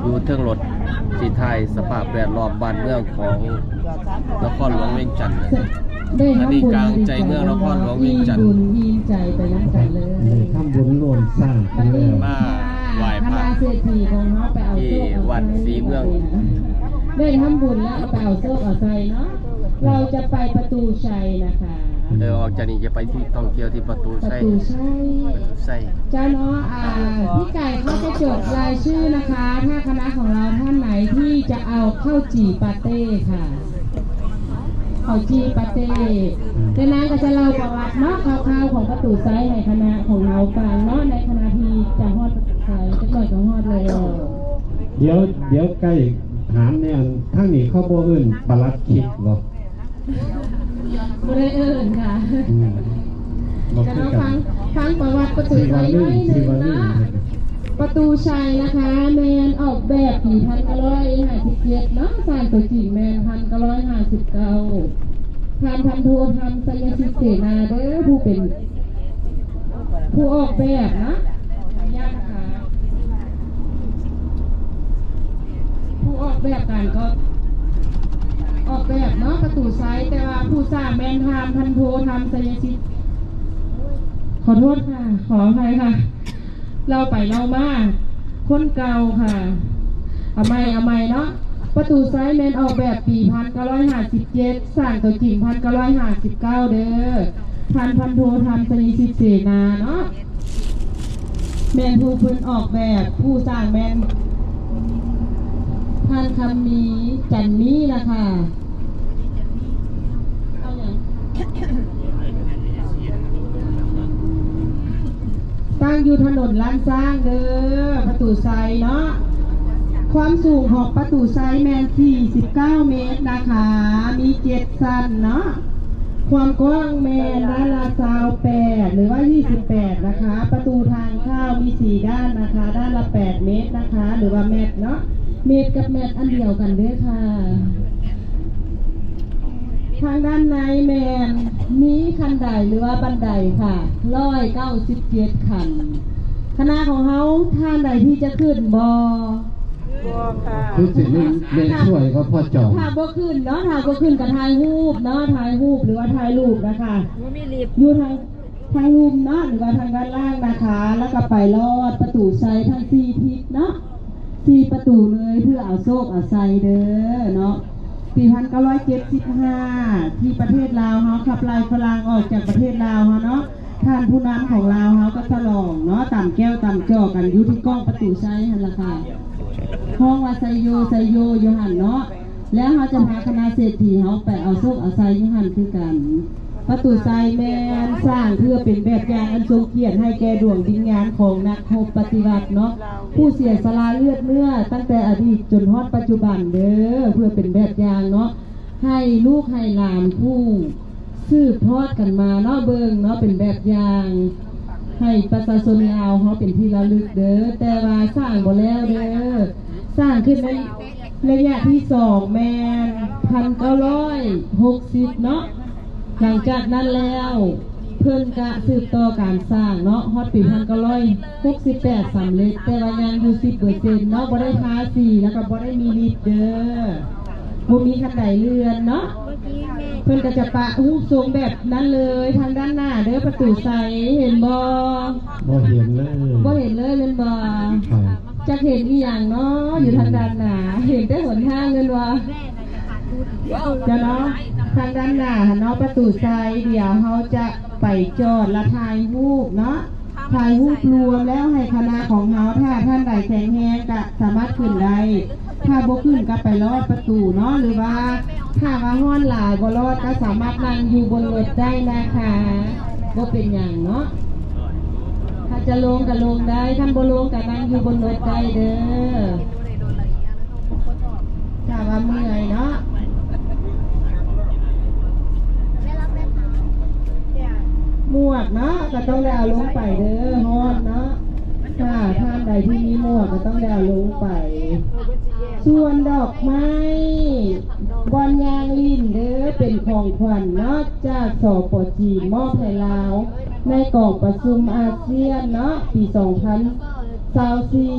ຢູ່ເທິງລົດ ຊິຖ່າຍສະພາບແວດລ້ອມບ້ານເມືອງຂອງນະຄອນຫຼວງວຽງຈັນ. ອັນນີ້ກາງໃຈເມືອງນະຄອນຫຼວງວຽງຈັນ ໄດ້ທຳບຸນຮ່ວມສ້າງກັນແລ້ວ ມາໄຫວ້ພະ ທີ່ວັດສີເມືອງ ໄດ້ທຳບຸນແລ້ວໄປເອົາໂຊກເອົາໄຊເນາະ. ເອີ ອອກຈາກນີ້ຈະໄປທີ່ທ່ອງທ່ຽວທີ່ປະຕູໄຊ ປະຕູໄຊ ເຈົ້າເນາະ. ອ່າ ພີ່ໄກ່ເຂົາຈະຈົດລາຍຊື່ນະຄະ ຖ້າຄະນະຂອງເຮົາທ່ານໃດທີ່ຈະເອົາເຂົ້າຈີ່ປາເຕ້ຄ່ະ ເຂົ້າຈີ່ປາເຕ້. ແລະນາງກໍຈະເລົ່າປະຫວັດເນາະ ຄ່າວໆຂອງປະຕູໄຊໃຫ້ຄະນະຂອງເຮົາຟັງເນາະ ໃນຂະນະທີ່ຈະຮອດປະຕູໄຊ ຈັກໜ້ອຍກໍຮອດແລ້ວ. ດຽວ ດຽວໄກ່ຖາມແດ່ ທາງນີ້ເຂົາບໍ່ເອີ້ນປະຫຼັດຂີດບໍ່? ບໍ່ໄດ້ເອີ້ນຄ່ະ. ອືມ ກໍເນາະ ຟັງ ຟັງປະຫວັດປະຕູໄຊໜ້ອຍໜຶ່ງເນາະ. ປະຕູໄຊນະຄະ ແມ່ນອອກແບບປີພັນເກົ້າຮ້ອຍຫ້າສິບເຈັດເນາະ ສ້າງຕົວຈິງແມ່ນພັນເກົ້າຮ້ອຍຫ້າສິບເກົ້າ ທ່ານພັນໂທ ທຳ ໄຊຍະສິດ ເສນາເດີ ຜູ້ເປັນ ຜູ້ອອກແບບເນາະ ຍາກນະຄະ. ຜູ້ອອກແບບການກໍອອກແບບເນາະ ປະຕູໄຊ ແຕ່ວ່າຜູ້ສ້າງແມ່ນທ່ານພັນໂທ ທຳ ໄຊຍະສິດ. ຂໍໂທດຄ່ະ ຂໍອະໄພຄ່ະ ເລົ່າໄປເລົ່າມາ ຄົນເກົ່າຄ່ະ. ເອົາໃໝ່ ເອົາໃໝ່ເນາະ ປະຕູໄຊແມ່ນອອກແບບປີພັນເກົ້າຮ້ອຍຫ້າສິບເຈັດ ສ້າງຕົວຈິງພັນເກົ້າຮ້ອຍຫ້າສິບເກົ້າເດີ ທ່ານພັນໂທ ທຳ ໄຊຍະສິດ ເສນາເນາະ. ແມ່ນຜູ້ເພິ່ນອອກແບບ ຜູ້ສ້າງແມ່ນທ່ານຄຳມີ ຈັນມີນະຄະ. ຕັ້ງຢູ່ຖະໜົນລ້ານຊ້າງເດີ ປະຕູໄຊເນາະ. ຄວາມສູງຂອງປະຕູໄຊແມ່ນສີ່ສິບເກົ້າເມດນະຄະ ມີເຈັດຊັ້ນເນາະ. ຄວາມກວ້າງແມ່ນດ້ານລະຊາວແປດ ຫຼືວ່າຊາວແປດນະຄະ. ປະຕູທາງເຂົ້າມີສີ່ດ້ານນະຄະ ດ້ານລະແປດເມດນະຄະ ຫຼືວ່າແມັດເນາະ ເມດກັບແມັດອັນດຽວກັນເດີຄ່ະ. ທາງດ້ານໃນແມ່ນມີຂັ້ນໄດ ຫຼືວ່າບັນໄດຄ່ະ ຮ້ອຍເກົ້າສິບເຈັດຂັ້ນ. ຄະນະຂອງເຮົາ ທ່ານໃດທີ່ຈະຂຶ້ນບໍ່? ບໍ່ຄ່ະ ຄືຊິແມ່ນ ແມ່ນຊ່ວຍກໍພໍຈອງ. ຖ້າບໍ່ຂຶ້ນເນາະ ຖ້າບໍ່ຂຶ້ນກໍຖ່າຍຮູບເນາະ ຖ່າຍຮູບ ຫຼືວ່າຖ່າຍຮູບນະຄະ ບໍ່ມີລິບ ຢູ່ທາງ ທາງລຸ່ມເນາະ ຫຼືວ່າທາງດ້ານລ່າງນະຄະ ແລ້ວກໍໄປລອດປະຕູໄຊທັງສີ່ທິດເນາະ ສີ່ປະຕູເລີຍ ເພື່ອເອົາໂຊກເອົາໄຊເດີເນາະ. ປີພັນເກົ້າຮ້ອຍເຈັດສິບຫ້າ ທີ່ປະເທດລາວເຮົາຂັບໄລ່ຝຣັ່ງອອກຈາກປະເທດລາວເຮົາເນາະ ທ່ານຜູ້ນຳຂອງລາວເຮົາກໍສະຫຼອງເນາະ ຕຳແກ້ວຕຳຈໍ້ກັນຢູ່ທີ່ກ້ອງປະຕູໄຊຫັ້ນລະຄ່ະ ຮ້ອງວ່າໄຊໂຍ ໄຊໂຍ ຢູ່ຫັ້ນເນາະ. ແລ້ວເຮົາຈະພາຄະນະເສດຖີເຮົາໄປເອົາໂຊກເອົາໄຊຢູ່ຫັ້ນຄືກັນ. ປະຕູໄຊແມ່ນສ້າງເພື່ອເປັນແບບຢ່າງອັນຊົງກຽດໃຫ້ແກ່ດວງວິນຍານຂອງນັກຮົບປະຕິວັດເນາະ ຜູ້ເສຍສະຫຼະເລືອດເນື້ອຕັ້ງແຕ່ອະດີດຈົນຮອດປັດຈຸບັນເດີ ເພື່ອເປັນແບບຢ່າງເນາະ ໃຫ້ລູກໃຫ້ຫຼານຜູ້ ສືບທອດກັນມາເນາະ ເບິ່ງເນາະ ເປັນແບບຢ່າງໃຫ້ປະຊາຊົນລາວເຮົາເປັນທີ່ລະລຶກເດີ. ແຕ່ວ່າສ້າງບໍ່ແລ້ວເດີ ສ້າງຂຶ້ນໃນໄລຍະທີສອງແມ່ນພັນເກົ້າຮ້ອຍຫົກສິບເນາະ. ຫຼັງຈາກນັ້ນແລ້ວ ເພິ່ນກະສືບຕໍ່ການສ້າງເນາະ ຮອດປີພັນເກົ້າຮ້ອຍຫົກສິບແປດສຳເລັດ ແຕ່ວ່າຍັງຢູ່ສິບເປີເຊັນເນາະ ບໍ່ໄດ້ທາສີ ແລ້ວກະບໍ່ໄດ້ມີລິບເດີ. ບໍ່ມີຄັນໃດເລື່ອນເນາະ ເພິ່ນກໍຈະປະຮູບຊົງແບບນັ້ນເລີຍ ທາງດ້ານໜ້າເດີ ປະຕູໄຊ ເຫັນບໍ່? ບໍ່ເຫັນເລີຍ ບໍ່ເຫັນເລີຍແມ່ນບໍ່? ຈັກເຫັນອີ່ຫຍັງເນາະ ຢູ່ທາງດ້ານໜ້າ ເຫັນແຕ່ຫົນທາງແມ່ນບໍ່? ເຈົ້າເນາະ ທາງດ້ານໜ້າຫັ້ນເນາະ ປະຕູໄຊ ດຽວເຮົາຈະໄປຈອດລະຖ່າຍຮູບເນາະ. ຖ່າຍຮູບລວມແລ້ວໃຫ້ຄະນະຂອງເຮົາ ຖ້າທ່ານໃດແຂງແຮງກະສາມາດຂຶ້ນໄດ້ ຖ້າບໍ່ຂຶ້ນກະໄປລອດປະຕູເນາະ ຫຼືວ່າຖ້າວ່າຮ້ອນຫຼາຍບໍ່ລອດກະສາມາດນັ່ງຢູ່ບົນລົດໄດ້ນະຄະ ບໍ່ເປັນຫຍັງເນາະ. ຖ້າຈະລົງກະລົງໄດ້ ຄັນບໍ່ລົງກະນັ່ງຢູ່ບົນລົດໄດ້ເດີ. ຖ້າວ່າເມື່ອຍເນາະ ໝວກເນາະ ກໍຕ້ອງໄດ້ເອົາລົງໄປເດີ ຮ້ອນເນາະ. ຖ້າທ່ານໃດທີ່ມີໝວກກໍຕ້ອງໄດ້ເອົາລົງໄປ. ສ່ວນດອກໄມ້ ບ່ອນຍ່າງຫຼິ້ນເດີ ເປັນຂອງຂວັນເນາະ ຈາກ ສປ ຈີນ ມອບໃຫ້ລາວ ໃນກອງປະຊຸມອາຊຽນເນາະ ປີສອງພັນຊາວສີ່.